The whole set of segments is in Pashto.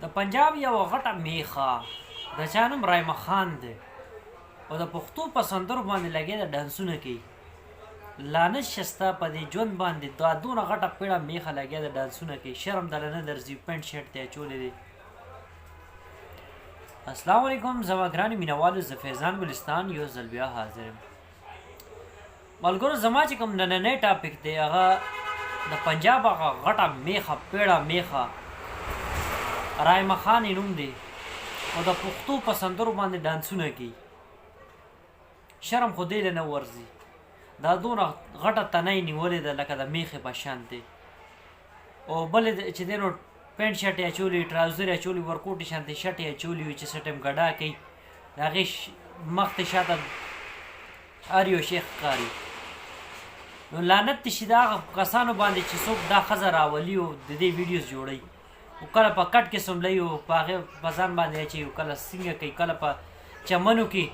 د پنجاب یوه غټه میخه د چا نوم رایمه خان دی او د پښتو په سندرو باندې لګیا ده ډانسونه کوي. لعنت شه ستا په دې ژوند باندې، دا دونه غټه پیړه میخه لګیا ده ډانسونه کوي، شرم دله نه درځي، پینټ شرټ ته اچولی دی. السلام علیکم زما ګران مینوالو، زه فیضان ګلستان یو ځل بیا حاضر یم. ملګرو زما چې کوم نننی ټاپک دی هغه د پنجاب هغه غټه میخه پیړه میخه رایمه خان یې نوم دی او د پښتو په سندرو باندې ډانسونه کوي. شرم خو دې له نه ورځي، دا دونه غټه تنه یې نیولې ده لکه د میخې په شان دی. او بل چې دی نو پینټ شرټ یې اچولی، ټراوزر یې اچولی، ورکوټي شانتې شرټ یې اچولی وي چې څه ټایم ګډا کوي، د هغې مخ ته شاته هر یو شی ښکاري. نو لعنت دې شي د هغه کسانو باندې چې څوک دا ښځه راولي او د دې ویډیوز جوړوي او کله په کټ کې سملوي او په هغې په ځان باندې اچوي او کله څنګه کوي، کله په چمنو کې.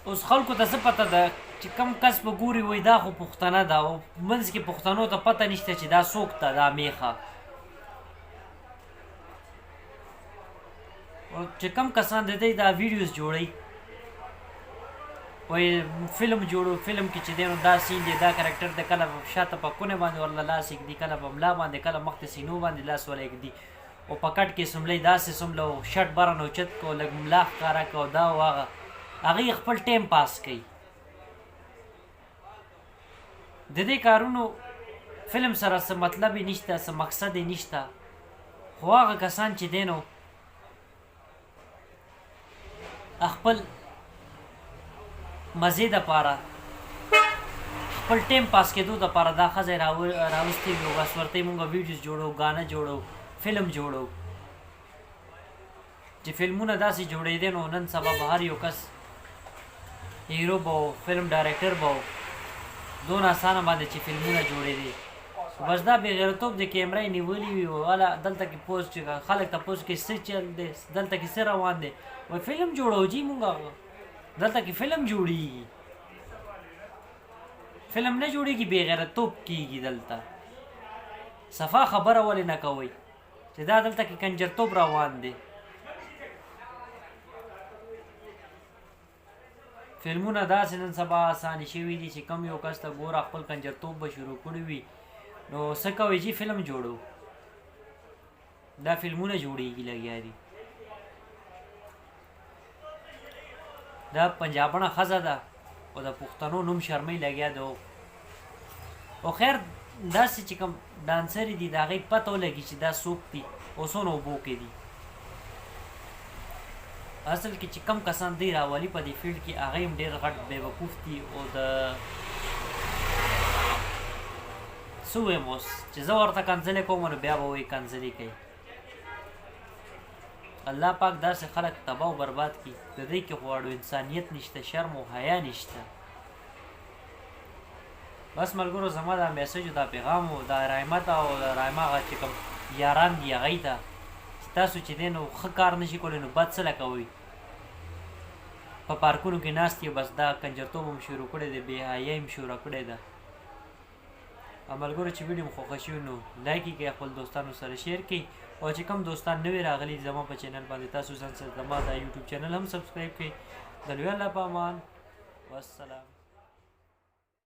اوس خلکو ته څه پته ده چې کم کس به ګوري وایي دا خو پښتنه ده، او منځ کې پښتنو ته پته نشته چې دا څوک ده دا میخه. او چې کم کسان د دې دا ویډیوز جوړي وای فلم جوړو، فلم کې چې دی نو دا سین دی، دا کرکټر د کله شاته په کونه باندې ورله لاس ږدي، کله په ملا باندې، کله مخ ته سینو باندې لاس ولا ږدي، او په کټ کې سملې داسې سمله او شټ بره نو چت کو لږ ملا ښکاره کو، دا او هغه هغوی خپل ټایم پاس کوي. د دې کارونو فلم سره څه مطلب یې نشته، څه مقصد یې نشته. خو هغه کسان چې دی نو خپل مزې د پاره، خپل ټایم پاس کېدو د پاره دا ښځه یې راوستې وي او بس ورته یې مونږ ویډیوز جوړو، ګانه جوړو، فلم جوړو. چې فلمونه داسې جوړېدی نو نن سبا به هر یو کس هیرو به و، فلم ډایرکټر به و. دونه اسانه باندې چې فلمونه جوړېدی، بس دا بېغیرتوب د کیمره یې نیولي وي او هله دلته کې پوز چې خلک تپوس کوي څه چل دی دلته کې، څه روان دی، وایي فلم جوړو جي، مونږ دلته کې فلم جوړیږي. فلم نه جوړیږي، بېغیرتوب کیږي دلته. صفا خبره ولې نه کوئ چې دا دلته کې کنجرتوب روان دی؟ فلمونه داسې نن سبا اسانې شوي دي چې کم یو کس ته ګوره خپل کنجرتوب به شروع کړي وي، نو څه کوي چې فلم جوړو، دا فلمونه جوړیږي لګیا دي. دا پنجابڼه ښځه ده او د پښتنو نوم شرمۍ لګیا ده. او خیر داسې چې کوم ډانسرې دي د هغې پته ولګي چې دا څوک دي او څونه اوبو کې دي. اصل کې چې کم کسان دی راولي په دې فیلډ کې هغه هم ډېر غټ بېوقوف دي. او د څه ووایم اوس چې زه ورته کنځلې کوم نو بیا به وایي کنځلې کوي. الله پاک داسې خلک تباه او برباد کړي. د دې کې خو اړو انسانیت نشته، شرم او حیا نشته. بس ملګرو زما دا میسج او دا پیغام و دا رایمه ته او د رایمه هغه چې کوم یاران دي هغوی ته چې تاسو چې دی نو ښه کار نشي کولی نو بد څه له کوئ؟ په پارکونو کې ناست یو، بس دا کنجرتوب هم شروع کړی دی، بې حیايي هم شروع کړې ده. ملګرو چې ویډیو مو خوښه شوي نو لایک یې کړئ، خپل دوستانو سره شیر کړئ، او چې کوم دوستان نوي راغلي زما په چینل باندې تاسو ځان سره زما دا یوټیوب چینل هم سبسکرایب کړئ. د لوی الله په امان، والسلام.